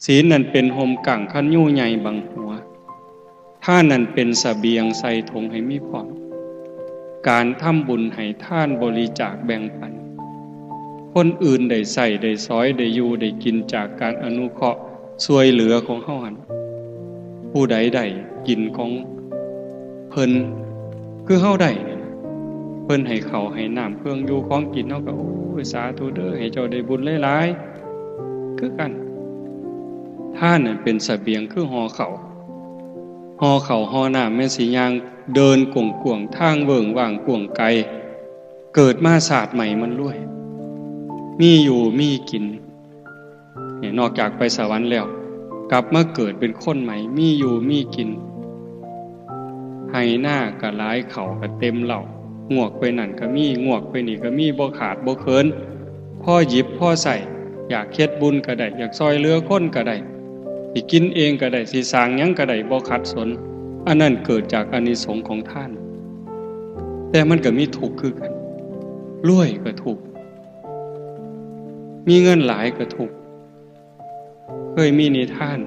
ສິນນັ້ນເປັນຮົ່ມກັ້ງຄັນຍຸງໃຫຍ່ບັງຫົວ. ທານນັ້ນເປັນສະບຽງໃສ່ຖົງໃຫ້ມີພ້ອມ. ການທຳບຸນໃຫ້ທານບໍລິຈາກແບ່ງປັນ ຄົນອື່ນໄດ້ໃຊ້ໄດ້ສອຍໄດ້ຢູ່ໄດ້ກິນຈາກການອະນຸເຄາະຊ່ວຍເຫຼືອຂອງເຮົາຫັ້ນ ຜູ້ໃດໄດ້ກິນຂອງເພິ່ນ ຄືເຮົາໄດ້ນີ້ລະ ເພິ່ນໃຫ້ເຂົ້າໃຫ້ນ້ຳເຄື່ອງຢູ່ຂອງກິນ ເຮົາກໍ ໂອ້ຍ ສາທຸເດີ ໃຫ້ເຈົ້າໄດ້ບຸນຫຼາຍໆ ຄືກັນ. ທານນັ້ນເປັນສະບຽງຄືຫໍ່ເຂົ້າ ຫໍ່ເຂົ້າຫໍ່ນ້ຳ ແມ່ນຊິຍ່າງເດີນກວ້າງໆ ທາງເວີ້ງວ່າງກວ້າງໄກ ເກີດມາຊາດໃໝ່ມັນລວຍ ມີຢູ່ມີກິນ. ນີ້ ນອກຈາກໄປສະຫວັນແລ້ວ ກັບມາເກີດເປັນຄົນໃໝ່ ມີຢູ່ມີກິນ ໄຮ່ນາກໍຫຼາຍ ເຂົ້າກໍເຕັມເລົ້າ ງວກໄປນັ້ນກໍມີ ງວກໄປນີ້ກໍມີ ບໍ່ຂາດບໍ່ເຂີນ ພໍຫຍິບພໍໃຊ້ ຢາກເຮັດບຸນກໍໄດ້ ຢາກຊ່ອຍເຫຼືອຄົນກໍໄດ້ ຊິກິນເອງກໍໄດ້ ຊິສ້າງຫຍັງກໍໄດ້ ບໍ່ຂັດສົນ. ອັນນັ້ນເກີດຈາກອານິສົງຂອງທານ. ແຕ່ມັນກໍມີທຸກຄືກັນ ລວຍກໍທຸກ ມີເງິນຫຼາຍກໍທຸກ. ເຄີຍມີນິທານ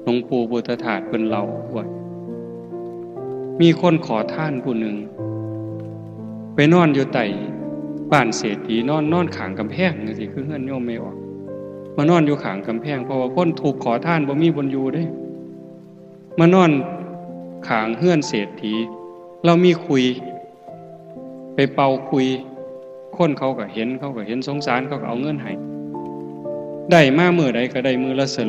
ຫຼວງປູ່ພຸດທະທາດເພິ່ນເລົ່າວ່າ ມີຄົນຂໍທານຜູ້ໜຶ່ງ ໄປນອນຢູ່ໃຕ້ບ້ານເສດຖີ ນອນ ນອນຂ້າງກຳແພງຈັ່ງຊີ້ ຄືເຮືອນໂຍມແມ່ອອກ ມານອນຢູ່ຂ້າງກຳແພງ ເພາະວ່າຄົນທຸກຂໍທານບໍ່ມີບ່ອນຢູ່ເດ້ ມານອນຂ້າງເຮືອນເສດຖີ ລາວມີຂຸຍ ໄປເປົ່າຂຸຍ ຄົນເຂົາກໍເຫັນ ເຂົາກໍເຫັນສົງສານ ເຂົາກໍເອົາເງິນໃຫ້ ໄດ້ມາມື້ໃດກໍໄດ້ມື້ລະສະເຫລ